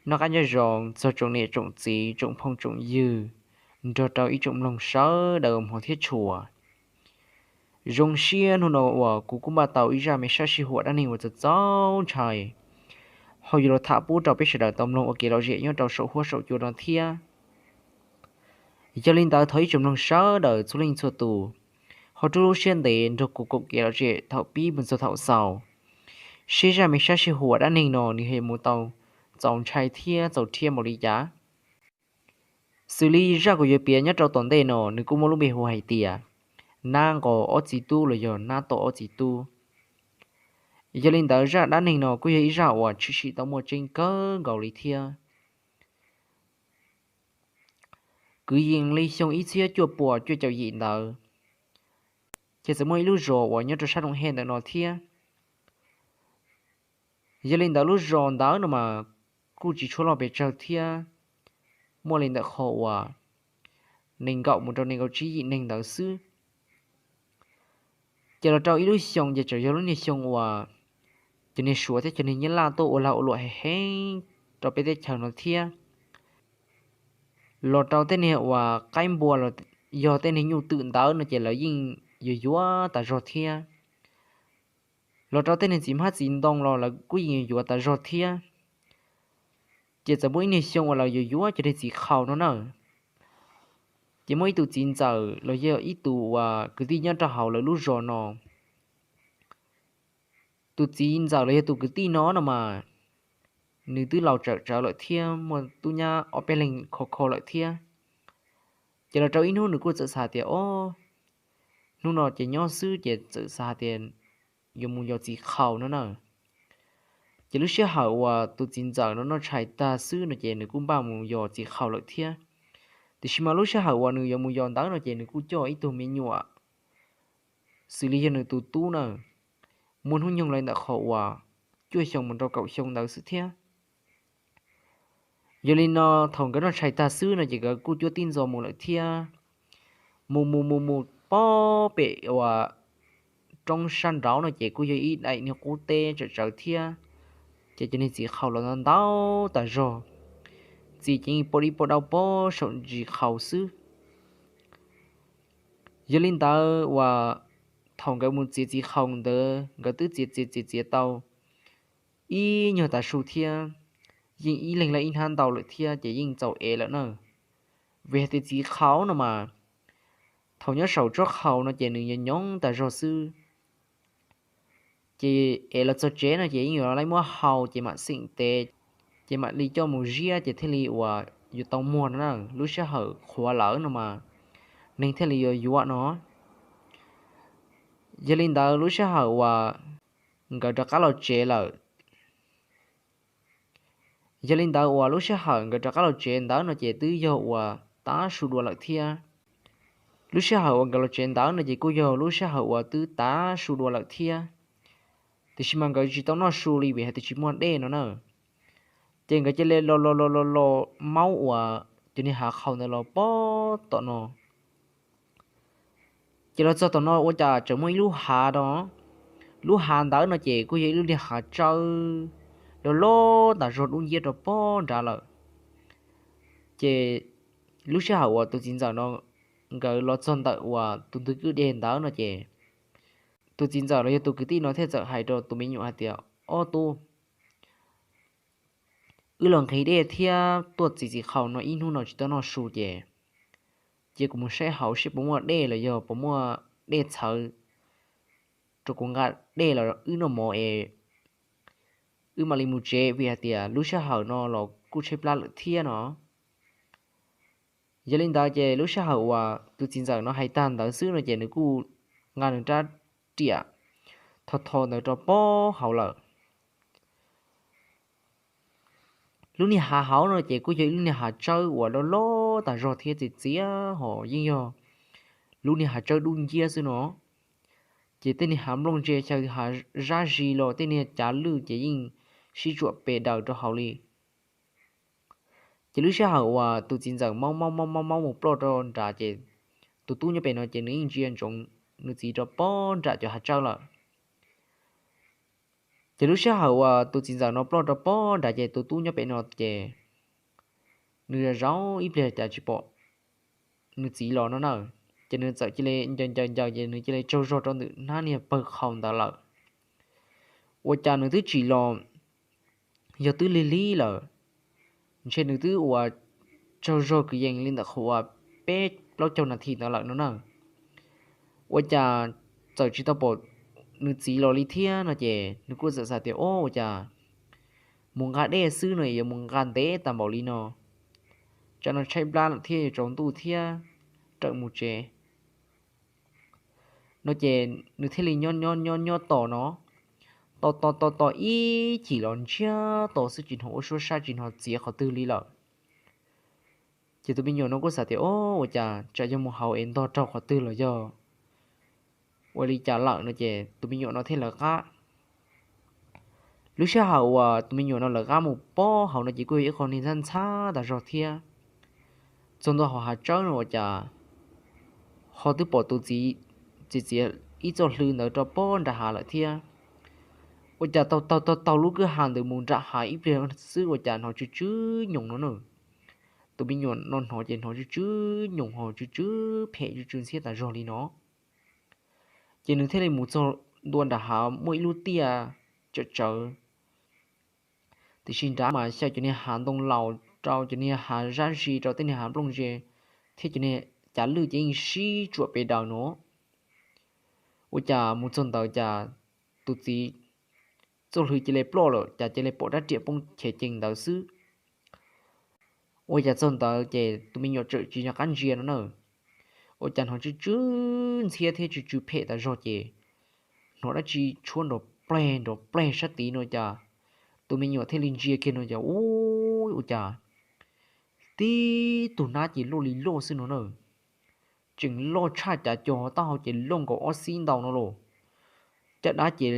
Noj qab nyob zoo txog tsoom niam tsoom txiv tsoom phooj tsoom ywg nrog rau ib tsoom mloog sawv daws hmov thiab tshua. Zoo siab hnub no uas kuv kuj npaj tau ib zaj me sab sij huam dab neeg uas txaus txaus ntshai, ho yuav los tham pub rau peb sawv daws tau mloog ua kev lom zem nyob rau saum huab saum cua no thiab. Yog li ntawd thov ib tsoom mloog sawv daws txhua leej txhua tus ho rub lub siab ntev nrog kuv koom kev lom zem thaum pib mus txog thaum xaus, seb zaj me sab sij huam dab neeg no nws ho mus tau txaus ntshai thiab txaus rhiab npaum li cas. Xws li zaj kuv yuav piav nyob rau tom ntej no nws kuj muaj lub npe hu hais tias nab nqos ob txiv tub los yog nab tom ob txiv tub. Yog li ntawd zaj dab neeg no kuj yog ib zaj uas tshwm sim tau muaj tseeb kawg nkaus li thiab. Kwv yees li xyoo ib txhiab cuaj puas cuaj caum yim ntawd, ces txawm muaj ib lub zos uas nyob rau sab Looj Hej ntawm no thiab. Yog li ntawd lub zos ntawd no mas kuj tsis tshua loj pes tsawg thiab, muaj li ntawm qhov uas nees nkaum mus rau nees nkaum tsib yim neeg ntawd xwb. Ces los rau ib lub xyoo ces tseem yog lub niag xyoo uas cov niag Suav thiab cov niag Nyab Laj tuaj ua lag ua luam heev heev rau peb teb chaws no thiab. Los rau tej niag uas qaib npua los yog tej niag nyuj twm ntawd no ces lawv yeej yuav yuav tas zog thiab. Los rau tej niag txiv hmab txiv ntoo los lawv kuj yeej yuav yuav tas zog thiab. Ces txawm muaj ib niag xyoo uas lawv yuav yuav cov niag txiv qhaus no na. Ces muaj ib tus txiv ntxawm los yog ib tus uas kwv tij nyob rau hauv lawv lub zos no. Tus txiv ntxawm los yog tus kwv tij no no mas nws twb laus tsawm tsawv lawm thiab muaj tub nyab ob peb leeg kho kho lawm thiab. Ces los rau ib hnub nws kuj txawm xav tias, o, hnub no ces nyob xwb ces txawm xav hais tias yuav mus yos txiv qhaus no na. Ces lub sij hawm uas tus txiv ntxawm no noj tshais tag xwb no ces nws kuj npaj mus yos txiv qhaus lawm thiab. Tiam sis mas lub sij hawm uas nws yuav mus yos ntawd no ces nws kuj coj ib tug me nyuam xws li yog nws tus tub na, muaj hnub nyoog li ntawm qhov uas cuaj xyoo mus rau kaum xyoo ntawd xwb thiab. Yog li no thaum nkawd noj tshais tag xwb no ces nkawd kuj cuab tib ntxo mus lawm thiab. Mus mus mus mus pob pem uas roob sab nraud no ces kuj yog ib daim niag qub teb tsawm tsawv thiab. Ces cov niag txiv qhaus los ntau ntau tas zog, txiv ces yeej poj dib poj daub pob saum ntsis qhaus xwb. Yog li ntawd uas thaum nkawd mus txiav txiv qhaus ntawd nkawd twb txiav txiav txiav txiav tau ib nyuag tav su thiab, yeej ib leeg lawv ib hnab ntau lawm thiab ces yeej txaus ev lawm na. Vim hais tias txiv qhaus no mas thaum nyob saum tsob qhaus no ces nws nyoos nyoos tas zog xwb. Ces ev los txog tsev no ces yeej yuav los muab hau ces mam xeem tev, ces mam li coj mus ziab ces thiaj li uas yuav tau muag no na. Lub sij hawm qhuav lawm no mas neeg thiaj li yuav yuav no. Yog li ntawd lub sij hawm uas nkawd rov qab los tsev lawm, yog li ntawd uas lub sij hawm nkawd rov qab los tsev ntawd no ces twb yog uas tav su dua lawm thiab. Lub sij hawm uas nkawd los tsev ntawd no ces kuj yog lub sij hawm uas twb tav su dua lawm thiab. Tiam sis mas nkawd tsis tau noj su li vim hais tias tsis muaj dej no na. Ces nkawd cia li los los los los los maub uas cov niag hav qhaus ntawd los pob tom no. Ces los txog tom no ua cas tseem muaj ib lub hav no. Lub hav ntawd no ces kuj yog ib lub niag hav tsawb loj loj tas zog dub nciab rau pob nrad lawm. Ces lub sij hawm uas tus txiv ntxawm no nkawd los txog ntawm uas tus ntug kwj dej ntawd no ces tus txiv ntxawm los yog tus kwv tij no thiaj txawm hais rau tus me nyuam hais tias, Ob tub, wb los nqhis dej thiab tuaj txiav txiv qhaus no ib hnub no tsis tau noj su ces, ces kuv mus saib hauv seb puas muaj dej los yog puas muaj dej txhawv rau kuv nqa dej los wb noj mov es wb mam li mus tsev vim hais tias lub sij hawm no los kuj tshaib plab lawm thiab no. Yog li ntawd ces lub sij hawm uas tus txiv ntxawm no hais tag ntawd xwb no ces nws kuj nqa nws rab riam tho tho ntawd rau pob hauv lawm. Lub niag hav hauv no ces kuj yog ib lub niag hav tsawb uas loj loj tas zog thiab txias txias ho yeej yog lub niag hav tsawb dub nciab xwb no. Ces tej niag hav nplooj ntse xyaw hav zab zis los tej niag cav lwj ces yeej sib tsuam pes daws rau hauv li. Ces lub sij hawm uas tus txiv ntxawm maub maub maub maub maub mus ploj rau nrad ces tus tub nyob pem no ces nws yeej ntsia ntsoov nws txiv rau pob nram cov hav tsawb lawm. Ces lub sij hawm uas tus txiv ntxawm no ploj rau pob nrad ces tus tub nyob pem no ces nws zaum ib pliag cas tsis pom nws txiv los no na. Ces nws txawm cia li ncaws ncaws ncaws ces nws cia li tsaug zog rau ntawm hnab niag pawg qhaus ntawd lawm. Ua cas nws twb tsis los, yog twb lig lig lawm, ntshe nws twb ua tsaug zog kwv yees li ntawm qhov uas peb plaub caug nas this ntawd lawm no na. Ua cas txawm tsis tau pom nws txiv los li thiab no ces nws kuj txawm xav tias, o, ua cas mus nqa dej xwb no yuav mus nqa ntev tas npaum li no, tsam no tshaib plab lawm thiab yuav tsaus ntuj thiab, rawm mus tsev no ces nws thiaj li nyob nyob nyob nyob tos no, tos tos tos tos ib chim los ntsiag to xwb tsis hnov ua suab sab tsis hnov txiav qhov twg li lawm. Ces tus me nyuam no kuj xav tias, o, ua cas tsam yog mus hauv es ntog raug qhov twg los yog ua li cas lawm no ces tus me nyuam no thiaj lawv qab. Lub sij hawm uas tus me nyuam no lawv qab mus pob hauv no ces kuj yog ib qho niag ntxhab ntxhab tas zog thiab. Txog ntua hauv hav tsawb no ua cas ho twb pom tus txiv txiav txiav ib txoj hlw ntawd rau pob nram hav lawm thiab. Ua cas taug taug taug taug lub kwj ha ntawd mus nram hav ib pliag xwb ua cas hnov tsw tsw nyoos no na. Tus me nyuam no hnov ces hnov tsw tsw nyoos ho tsw tsw phem tsw tsw ntxhiab tas zog li no. Ces nws thiaj li mus txog ntua nram hav muaj ib lub tiaj tsawm tsawv, tiam sis nrad mas xyaw cov niag hav ntoo laus rau cov niag hav zab zis rau tej niag hav nplooj ze, thiab cov niag cav lwj ces yeej sib tsuam pes daws no. Ua cas mus txog ntawd cas tus txiv txoj hlw cia li ploj lawm cas cia li pom rab riam poob chev cees ntawd xwb. Ua cas txog ntawd ces tus me nyuam txawm tsis nco qab ntsia no na. Ua cas hnov tsw tsw ntxhiab thiab tsw tsw phem tas zog ces hnov dab tsi tshuab nrov pleg nrov pleg sab tid no cas tus me nyuam thiaj li ntsia kiag no cas ua, ua cas tib tug nab ces loj li loj xwb no na. Tseem loj tshaj cav co, taub hau ces loj nkaus ob xib ntau no los, caj dab ces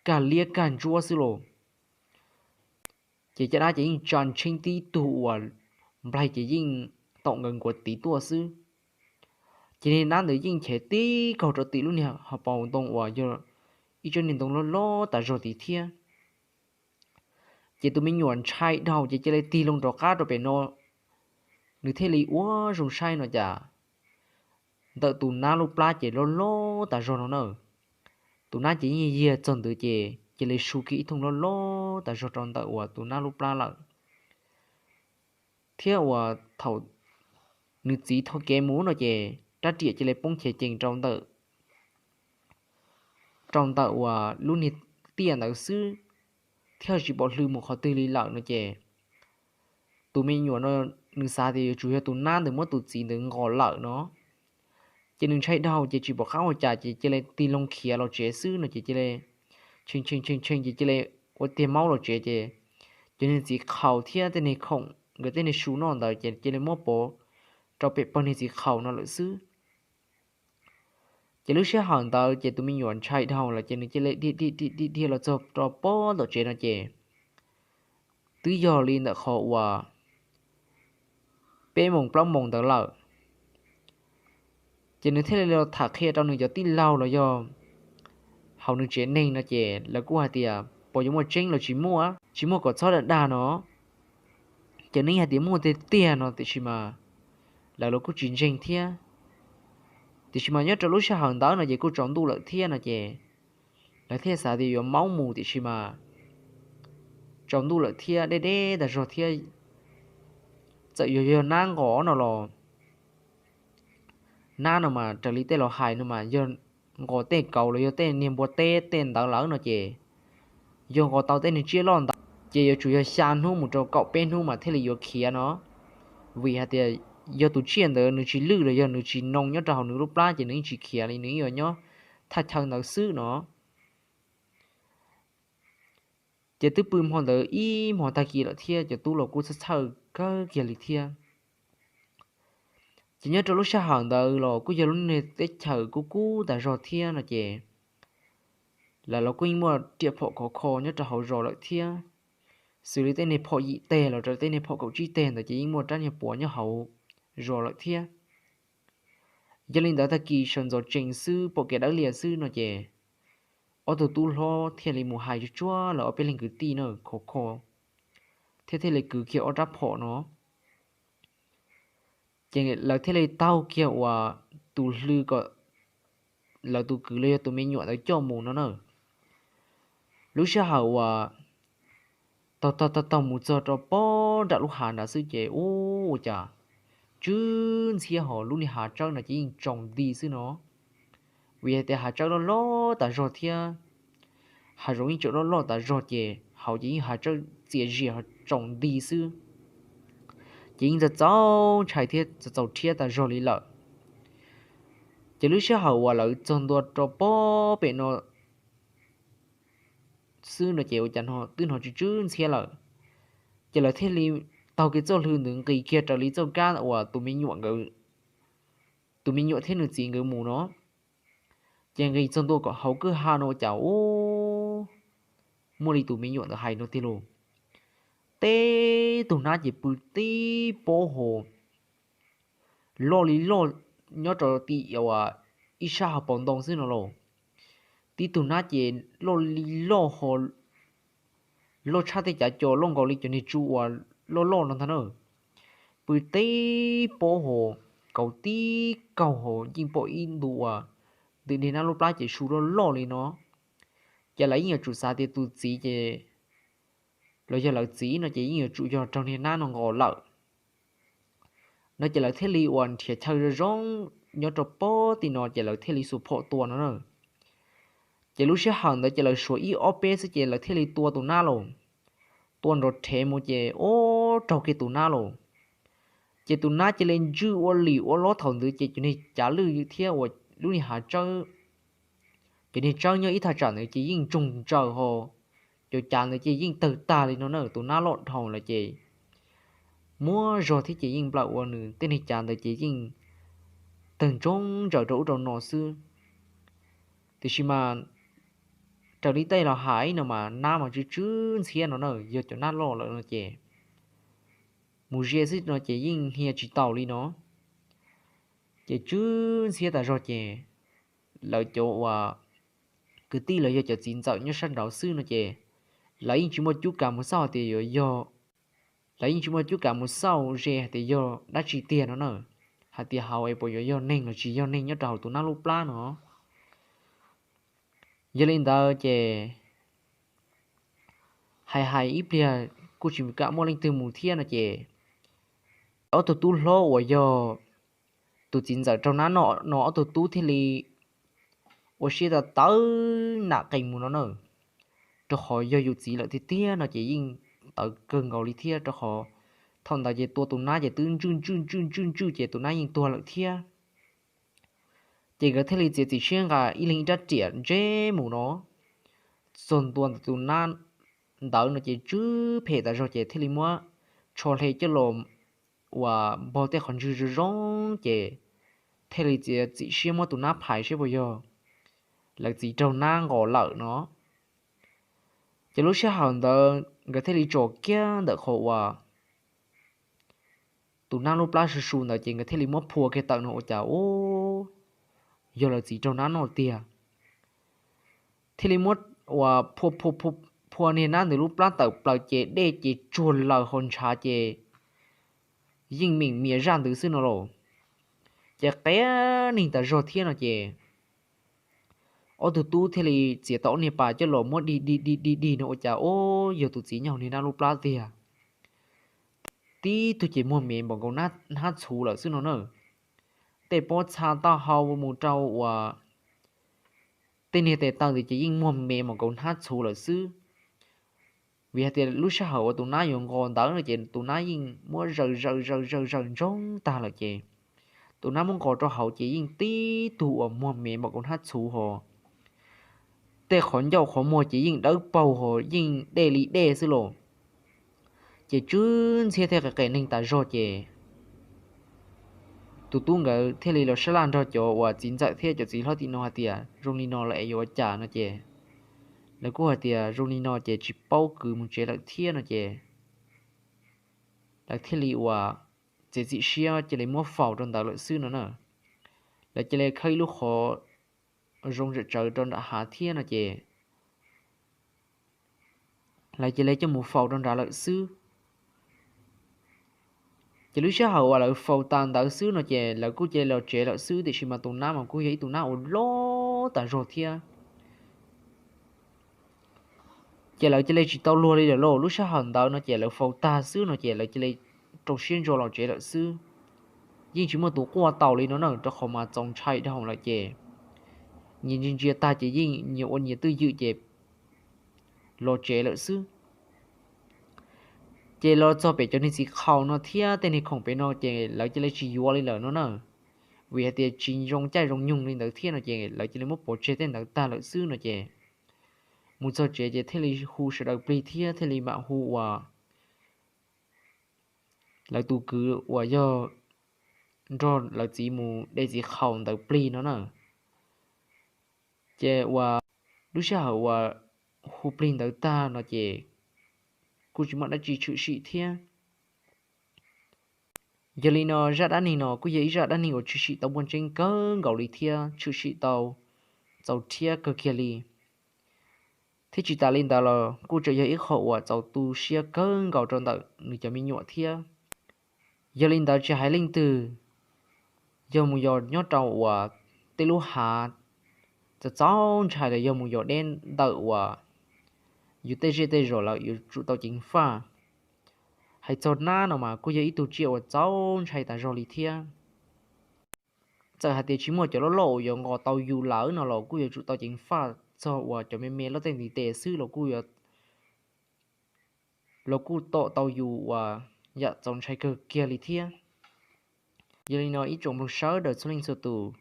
kag liab kag ntsuab xwb los. Ces caj dab ces yeej tsa ntsheeb tib tug uas nplaig ces yeej taum nkaws nkuav tid tuaj xwb. Ces niag nab ntawd yeej chev tib kaug rau tim lub niag hauv paus ntoo uas yog ib tsob niag ntoo loj loj tas zog tid thiab. Ces tus me nyuam ntshai dhau ces cia li tig loo rov qab rau pem no, nws thiaj li ua zoo saib no cas ntawm tus nab lub plab ces loj loj tas zog no na. Tus nab ces yeej yiag txog ntawd ces cia li su kiag ib thooj loj loj tas zog rau ntawm uas tus nab lub plab lawm. Thiab uas thaum nws txiv taug kev mus no ces rab riam cia li poob chev cees rau ntawm rau ntawm uas lub niag tiaj ntawd xwb, thiab tsis pom hlw mus qhov twg li lawm no ces tus me nyuam no nws xav tias yuav tsum yog tus nab ntawd muab tus txiv ntawd nqos lawm no. Ces nws ntshai dhau ces tsis pom qab ua cas ces cia li tig loo khiav los tsev xwb no ces cia li tshee tshee tshee tshee ces cia li ua tiag maub los tsev ces cov niag txiv qhaus thiab tej niag khoom nkawd tej niag su noj ntawd ces cia li muab pov rau pem pawg niag txiv qhaus no lawm xwb. Ces lub sij hawm ntawd ces tus me nyuam ntshai dhau lawm ces nws cia li dhia dhia dhia dhia los txog rau pob tom tsev no ces twb yog li ntawm qhov uas peb moos plaub moos ntawd lawm. Ces nws thiaj li los tham qhia rau nws cov tij laug los yog hauv nws tsev neeg no ces lawv kuj hais tias puas yuav muaj tseeb los tsis muaj, tsis muaj kom txhob dag dag no. Ces nws hais tias muaj tiag tiag no tiam sis mas lawv los kuj tsis ntseeg thiab. Tiam sis mas nyob rau lub sij hawm ntawd no ces kuj tsaus ntuj lawm thiab no ces lawv thiaj xav tias yuav maub mus tiam sis mas tsaus ntuj lawm thiab deb deb tas zog thiab. Txawm yog yog nab nqos no los nab no mas raws li tej laus hais no mas yog nqos tej kauv los yog tej niag npua teb tej ntawd lawm no ces yog nqos tau tej niag tsiaj loj ntawd ces yuav tsum yog xya hnub mus rau kaum peb hnub mas thiaj li yuav khiav no. Vim hais tias yog tus tsiaj ntawd nws tsis lwj los yog nws tsis noo nyob rau hauv nws lub plab ces nws yeej tsis khiav li, nws yeej yuav nyob thaj chaw ntawd xwb no. Ces twb pw hmo ntawd ib hmo tag kis lawm thiab cov tub los kuj txhawj txhawj kawg kiag li thiab. Ces nyob rau lub sij hawm ntawd los kuj yog lub niag teb chaws kub kub tas zog thiab no ces lawv los kuj yeej muaj riam phom khov kho nyob rau hauv zos lawm thiab. Xws li tej niag phom yim teg los rau tej niag phom kaum tsib teg ntawd ces yeej muaj rab niag puav nyob hauv zos lawm thiab. Yog li ntawd tag kis sawv ntxov tsees xwb pom kev dawb lias xwb no ces ob tug tub hlob thiaj li mus hais tsuag tsuag lawv ob peb leeg kwv tij na, khov kho, thiab thiaj li kwv kiag ob rab phom no. Ces lawv thiaj li taug kiag uas tus hlw kom lawv tus kwv los yog tus me nyuam ntawd coj mus no na. Lub sij hawm uas taug taug taug taug mus txog rau pob nram lub hav nrad xwb ces ua cas tsw ntxhiab hos lub niag hav tsawb no ces yeej tsaus nti xwb no. Vim hais tias hav tsawb loj loj tas zog thiab hav zoov yeej tseem loj loj tas zog ces hauv ces yeej hav tsawb txias zias tsaus nti xwb, ces yeej txaus txaus ntshai thiab txaus txaus rhiab tas zog li lawm. Ces lub sij hawm uas lawv txog ntua rau pob pem no xwb no ces ua cas twb hnov tsw tsw ntxhiab lawm. Ces lawv thiaj li taug kiag txoj hlw ntawd nqis kiag raws li txoj kab uas tus me nyuam thiab nws txiv nkawd mus no. Ces nqis txog ntua kom hauv kwj ha no ua cas ub, muaj li tus me nyuam ntawd hais no tiag lauj. Tib tug nab ces pw tib pob hos loj li loj nyob rau tim ib sab hauv paus ntoo xwb no lauj. Tib tug nab ces loj li loj hos loj tshaj tej cav co loj nkaus li cov niag tsu uas loj loj no ntag na. Pw tib pob hos kauv tib kaug hos yeej pom ib ntu uas ntws niag nab lub plab ces su loj loj li no. Ces lawv yeej yuav tsum xav tias tus txiv ces los yog lawv txiv no ces yeej yuav tsum yog raug niag nab no nqos lawm no ces lawv thiaj li uas nrhiav chaw zoo zoo nyob rau pob tim no ces lawv thiaj li xuas phom tua no na. Ces lub sij hawm ntawd ces lawv suav ib ob peb xwb ces lawv thiaj li tua tus nab lauj. Tua nrov rhev mus ces ub raug kiag tus nab lauj. Ces tus nab cia li ntswj ua lim ua lob thaum ntawd ces cov niag cav lwj thiab uas lub niag hav tsawb, cov niag tsawb nyob ib thaj tsam ntawd ces yeej ntsoog ntsaws hos cov cav ntawd ces yeej tawg tag li no na. Tus nab loj dhau lawm ces muab zog thiab ces yeej nplawm ua nws tej niag cav ntawd ces yeej tawg ntsoog ntsaws rau ub rau no xwb. Tiam sis mas raws li tej los hais no mas nab mas tsw tsw ntxhiab no na, yog cov nab loj lawm no ces mus ze xwb no ces yeej hnia tsis taus li no. Ces tsw ntxhiab tas zog ces lawv cov uas kwv tij los yog cov txiv ntxawm nyob sab nraud xwb no ces lawv yeej tsis muaj cuab kav mus xauj hais tias yuav yog, lawv yeej tsis muaj cuab kav mus xauj ze hais tias yog dab tsi tiag no na, hais tias hauv es puas yuav yog neeg los tsis yog neeg nyob rau hauv tus nab lub plab no. Yog li ntawd ces hais hais ib pliag kuj tsis kam muaj leej twg mus thiab no ces ob tug tub hlob uas yog tus txiv ntxawm raug nab no, no ob tug tub thiaj li ua siab tawv tawv nam qees mus no na, rau qhov yog yus txiv lawm tiag tiag no ces yeej tawv kawg nkaus li thiab, rau qhov thaum ntawd ces tua tus nab ces twb ntswj ntswj ntswj ntswj ntswj ces tus nab yeej tuag lawm thiab. Ces nkawd thiaj li txiav txim siab nqa ib leeg ib rab riam ntseb mus no, txog ntua ntawm tus nab ntawd no ces tsw phem tas zog ces thiaj li muab tsho hle coj los uas npog tej qhov ntswg zoo zoo ces thiaj li txiav txim siab muab tus nab phais saib puas yog lawv txiv raug nab nqos lawm no. Ces lub sij hawm ntawd nkawd thiaj li tsom kiag ntawm qhov uas tus nab lub plab su su ntawd ces nkawd thiaj li muab phua kiag tawm no ua cas ub, yog lawv txiv raug nab noj tiag. Thiaj li muab uas phua phua niag nab ntawd lub plab tawm plaws ces dej ces tsuag laws ho ntshav ces yeej meem mias zaj ntawd xwb no lauj. Ces qias neeg tas zog thiab no ces ob tug tub thiaj li txiav tau ob niag pas coj los muab dig dig dig dig dig no ua cas ub, yog tus txiv nyob hauv niag nab lub plab tiag. Tib tug ces muag me npaum nkaus hnab txhuv lawm xwb no na. Tej pob txha taub hau mus rau uas tej niag tes taw ntawd ces yeej muag me npaum nkaus hnab txhuv lawm xwb. Vim hais tias lub sij hawm uas tus nab yuav nqos ntawd no ces tus nab yeej muab zaws zaws zaws zaws zaws ntsoog tag lawm ces tus nab muab nqos rau hauv ces yeej tib tug uas muag me npaum nkaus hnab txhuv hos tej qhov ncauj qhov muag ces yeej dawb paug hos yeej dej li dej xwb lauj. Ces tsw ntxhiab thiab qias qias neeg tas zog ces tus tub nkawd thiaj li los sab laj nrog cov uas txiv ntxawm thiab cov txiv hlob tim no hais tias zoo li no lawm es yuav ua cas no ces lawv kuj hais tias zoo li no ces tsis paub kwv mus tsev lawm thiab no ces lawv thiaj li uas txiav txim siab cia li muab faus rau ntawd lawm xwb no na. Lawv cia li khawb ib lub qhov zoo zam tsawv rau nram hav thiab no ces lawv cia li coj mus faus rau nrad lawm xwb. Ces lub sij hawm uas lawv faus tas ntawd xwb no ces lawv kuj cia li los tsev lawm xwb, tiam sis mas tus nab mas kuj yog ib tus nab uas loj tas zog thiab. Ces lawv cia li tsis tau luag li lawm lauj. Lub sij hawm ntawd no ces lawv faus tag xwb no ces lawv cia li rau siab ntso los tsev lawm xwb. Yeej tsis muaj tus quaj tau li no na, rau qhov mas txaus ntshai dhau lawm ces nyias ntsia ntsia tag ces yeej nyias ua nyias twj ywm ces los tsev lawm xwb. Ces los txog pem cov niag txiv qhaus no thiab tej niag khoom pem no ces lawv cia li tsis yuav li lawm no na, vim hais tias tsis zoo caij zoo nyoog li ntawd thiab no ces lawv cia li muab pov tseg tej ntawd tag lawm xwb no ces mus txog tsev ces thiaj li hu sawv daws plig thiab thiaj li mam hu uas lawv tus kwv uas yog nrog lawv txiv mus de txiv qhaus ntawd plig no na. Ces uas lub sij hawm uas hu plig ntawd tag no ces kuj tsis muaj dab tsi tshwm sim thiab. Yog li no zaj dab neeg no kuj yog ib zaj dab neeg uas tshwm sim tau muaj tseeb kawg nkaus li thiab tshwm sim tau txaus rhiab kawg kiag li. Thiab tsis tas li ntawd los kuj tseem yog ib qho uas txaus tu siab kawg nkaus rau ntawm nws cov me nyuam thiab. Yog li ntawd tsis hais leej twg yog mus yos nyob rau uas tej lub hav txaus txaus ntshai los yog mus yos deb ntawm uas yus tej zej tej zos lawm yuav tsum tau ceev faj. Hais txog nab no mas kuj yog ib tug tsiaj uas txaus ntshai tas zog li thiab. Txawm hais tias tsis muaj cov loj loj uas yuav nqos tau yus lawm no los kuj yuav tsum tau ceev faj, txog uas cov me me loj tej ntiv tes xwb los kuj yuav los kuj tom tau yus uas yam txaus ntshai kawg kiag li thiab. Yog li no ib tsoom mloog sawv daws txhua leej txhua tus,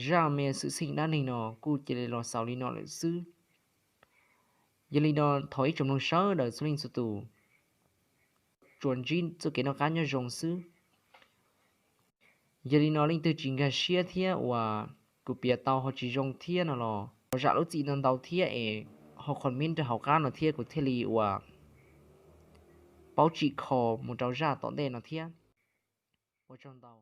zaj me xwm txheej dab neeg no kuj cia li los xaus li no lawm xwb. Yog li no thov ib tsoom mloog sawv daws txhua leej txhua tus tsuas ntsib txoj kev noj qab nyob zoo xwb. Yog li no leej twg tsis nkag siab thiab uas kuv piav tau ho tsis zoo thiab no los ho zam lub txim ntau ntau thiab es ho comment rau hauv qab no thiab kuv thiaj li uas paub tsim kho mus rau zaj tom ntej no thiab. Ua tsaug ntau.